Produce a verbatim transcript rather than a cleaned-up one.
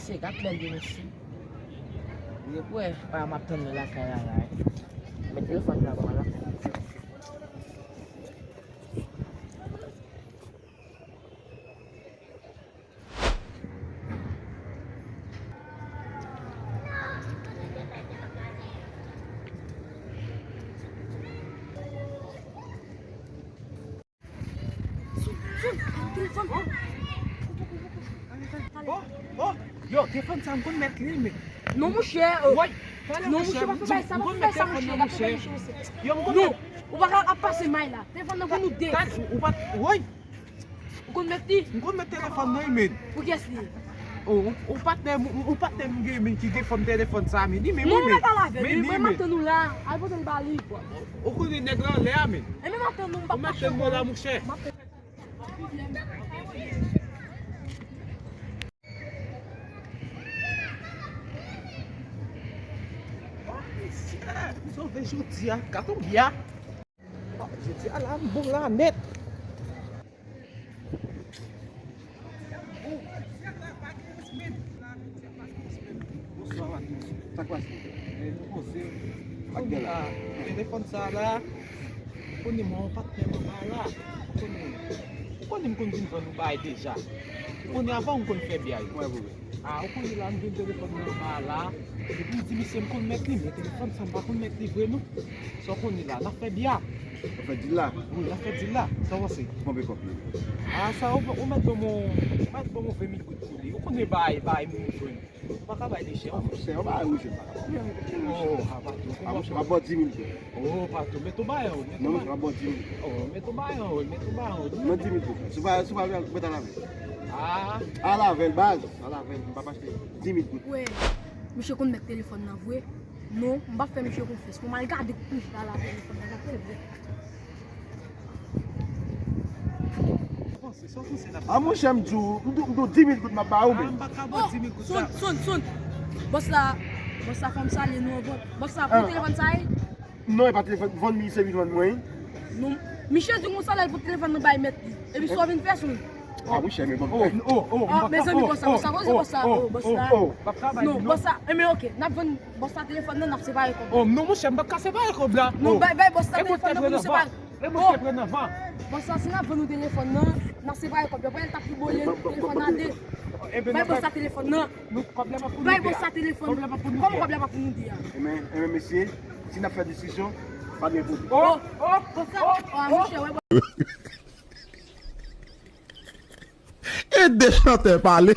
Se gad lè l vini isit. Li wè, pa m ap tann li lakay la, la. Men telefòn la, ba m lakay la. Telefòn. Oh, oh, yo, telefòn sa m konn mèt li, men. Non, monchè, euh, non, monchè, pa fè bagay sa, pa fè bagay sa, monchè, pa fè bagay sa, monchè. Yo, m konn mèt. Non, ou pa ka ap pase may la. Telefòn nan pou nou de. Ou pa, woy. Ou konn mèt li? M konn mèt telefòn nan, men. Pou kiyès li ye? Oh, ou, ou patnè, ou, ou patnè m gen, men, ki gen fòm telefòn sa, men, li menm, wi, men. Non, nou pa pale avè l, wi, men, m ap tann ou la. Al pote l ba li. Ou konnen nèg la anlè a, men. E men m ap tann ou, m p ap kache w. Ou mèt tann mwen la, monchè. M ap tann. Oh, mesye, m sove jodi a, katonbya. Jodi a la, m bon la nèt. Bonswa, maten. Sa k pase? Eh, nou poze. Sa k gen la? Telefòn sa la, ou konnen mwen, yon patnè m anba la. Ou konnen, ou konnen m konn vin vann ou bagay deja. Ou konnen avan ou konn fè byay. Mwen vre. Ah, ou konnen la, m jwenn telefòn nan anba la. Epi m di misye m konn mèt li, men telefòn sa m pa konn mèt li vre non. Sa w konnen la, n ap fè bya. N ap fè dil la? Wi, n ap fè dil la. Sa w panse? Konbyen kòb li? Ah, sa ou, ou mèt ban m, ou mèt ban m ven mil goud pou li. Ou konnen bay, bay moun jwenn. Ou pa ka bay li chè. Ah, monchè, yon bagay ou jwenn pa ka. Oh, ah, patwon. Ah, monchè, m ap ba w di mil goud. Oh, patwon, met ou bay an, met ou bay an. Non, monchè, m ap ba w di mil goud. Oh, met ou bay an, met ou bay an. Mwen di mil goud. Si w pa, si w pa mèt al avè l. Ah. Al avè l, baz. Al avè l, m p ap achte. Di mil goud. Wè, misye konn mèt telefòn nan vre. Non, m p ap fè misye konfyans. Fò m al gade kote misye al avè telefòn nan, gade vre. A, monchè, m di w, m di w, m di w di mil goud m ap ba ou, men. Ah, m pa ka ba w di mil goud la. Sonn, sonn, sonn. Bòs la, bòs la, fò m salye nou anvan. Bòs la, pou telefòn sa ye? Non, e pa telefòn, vann li, se li vann mwen. Non. Misye di konsa lè l pot telefòn nan bay mèt li. Epi sa w vin fè sou li. Ah, monchè, men bon. Oh, oh, oh, ah, mezanmi, bòs la, bòs la, bòs la, bòs la, oh, bòs la. Non, bòs la, e men ok, n ap vann bòs la telefòn nan, n ap separe kòb. Oh, non, monchè, m p ap ka separe kòb la. Non, bay, bay bòs la telefòn nan pou nou separe. E bòs la pran nan van. Bòs la, si n ap vann nou telefòn nan, n ap separe kòb yo. Pral t ap pi bole telefòn nan de. Bay bòs la telefòn nan. Bay bòs la telefòn. Kòman kòb la pa pou nou de a? E men, e men, mesye, si n ap fè diskisyon, pa gen pwoblèm. Oh, oh, bòs la, oh, monchè, wè, bòs. E de chantè pale.